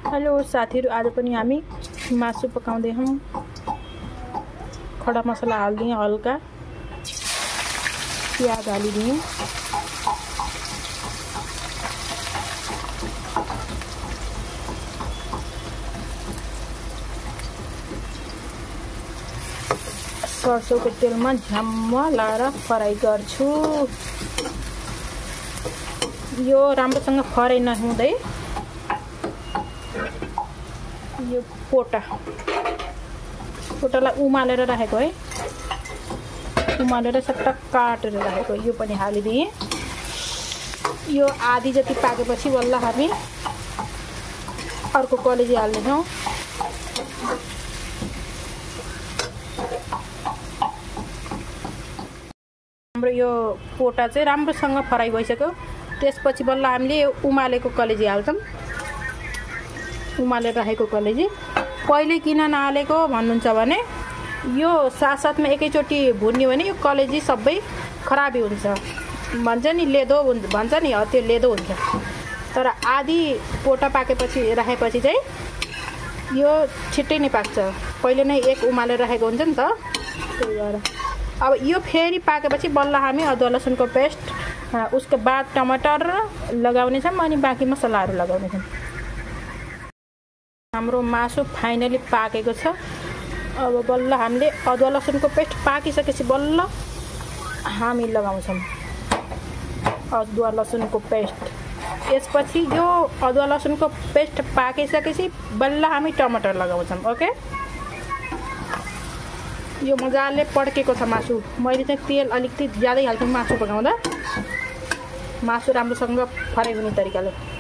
Hello साथीहरु, आज पनि हामी मासु पकाउँदै हौं। खडा मसला हाल्दिए, हल्का प्याज हालिदिए, सरसोको तेलमा झ्याम्म लाएर फ्राई गर्छु। यो राम्रोसँग फ्राई नहुँदै यो पोटालाई उमालेर राखेको है, उमालेर सट्ट काटेर राखेको यो पनि हालिदिए। यो आधी जति पाकेपछि बल्ल हामी अर्को कलेजी हाल्नेछौँ। हाम्रो यो पोटा चाहिँ राम्रोसँग फ्राई भइसक्यो। त्यसपछि बल्ल हामीले उमालेको कलेजी हाल्छौँ। उमालेर राखेको कलेजी पहिले किन नहालेको भन्नुहुन्छ भने यो साथसाथमा एकैचोटि भुन्यो भने यो कलेजी सबै खराबी हुन्छ भन्छ नि, लेदो भन्छ नि, त्यो लेदो हुन्छ। तर आधी पोटा पाकेपछि राखेपछि चाहिँ यो छिट्टै नै पाक्छ। पहिले नै एक उमालेर राखेको हुन्छ नि त, त्यही भएर अब यो फेरि पाकेपछि बल्ल हामी अदुवा लसुनको पेस्ट, उसको बाद टमाटर लगाउनेछौँ अनि बाँकी मसलाहरू लगाउनेछौँ। हाम्रो मासु फाइनली पाकेको छ। अब बल्ल हामीले अदुवा लसुनको पेस्ट पाकिसकेपछि बल्ल हामी लगाउँछौँ अदुवा लसुनको पेस्ट। यसपछि यो अदुवा लसुनको पेस्ट पाकिसकेपछि बल्ल हामी टमाटर लगाउँछौँ। ओके, यो मजाले पड्केको छ मासु। मैले चाहिँ तेल अलिकति ज्यादै हाल्छु मासु पकाउँदा, मासु राम्रोसँग फ्राई हुने तरिकाले।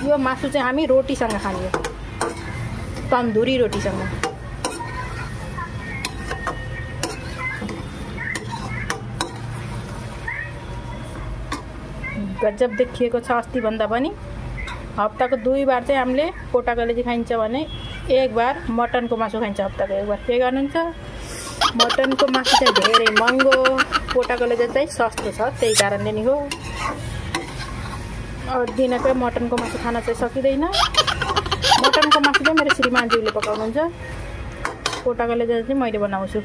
यो मासु चाहिँ हामी रोटीसँग खाने, तन्दुरी रोटीसँग। गजब देखिएको छ। अस्ति भन्दा पनि हप्ताको 2 बार चाहिँ हामीले पोटा कलेजी खाइन्छ भने 1 बार मटनको मासु खाइन्छ हप्ताको 1 बार। के गर्नुहुन्छ, मटनको मासु चाहिँ धेरै महँगो, पोटा कलेजी चाहिँ सस्तो छ, त्यही कारणले नि हो। दिनकै मटनको मासु खान चाहिँ सकिँदैन। मटनको मासु चाहिँ मेरो श्रीमानज्यूले पकाउनुहुन्छ, पोटा कलेजी चाहिँ मैले बनाउँछु।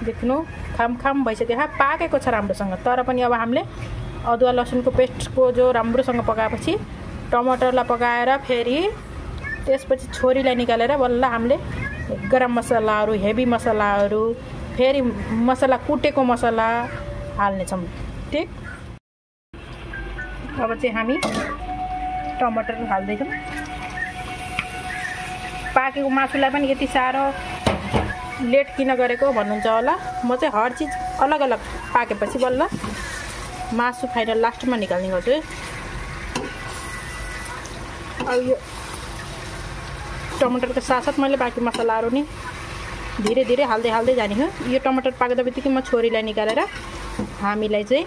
देख्नु खाम भइसक्यो, पाकेको छ राम्रोसँग। तर पनि अब हामीले अदुवा लसुनको पेस्टको जो राम्रोसँग पकाएपछि टमाटरलाई पकाएर फेरि त्यसपछि छोरीलाई निकालेर बल्ल हामीले गरम मसलाहरू, हेभी मसलाहरू, फेरि मसला कुटेको मसला हाल्नेछौँ। ठिक, अब चाहिँ हामी टमाटर हाल्दैछौँ। पाकेको मासुलाई पनि यति साह्रो लेट किन गरेको भन्नुहुन्छ होला। म चाहिँ हर चिज अलग अलग पाकेपछि बल्ल मासु फाइनल लास्टमा निकाल्ने गर्छु है। अब यो टमाटरको साथसाथ मैले बाँकी मसलाहरू नि धीरे धीरे हाल्दै जाने हो। यो टमाटर पाक्दा बित्तिकै म छोरीलाई निकालेर हामीलाई चाहिँ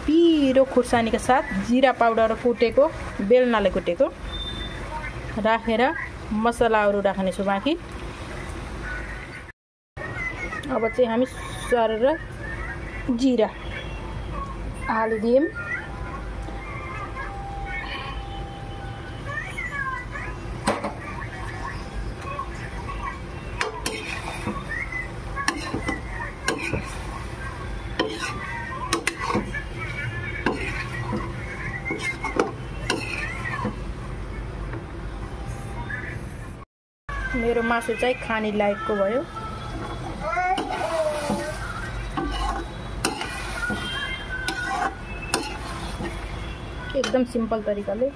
पिरो खुर्सानीका साथ जिरा पाउडर कुटेको, बेलनाले कुटेको राखेर मसलाहरू राख्नेछु बाँकी। अब चाहिँ हामी सरेर जिरा हालिदियौँ। मेरो मासु चाहिँ खाने लायकको भयो। एकदम सिम्पल तरिकाले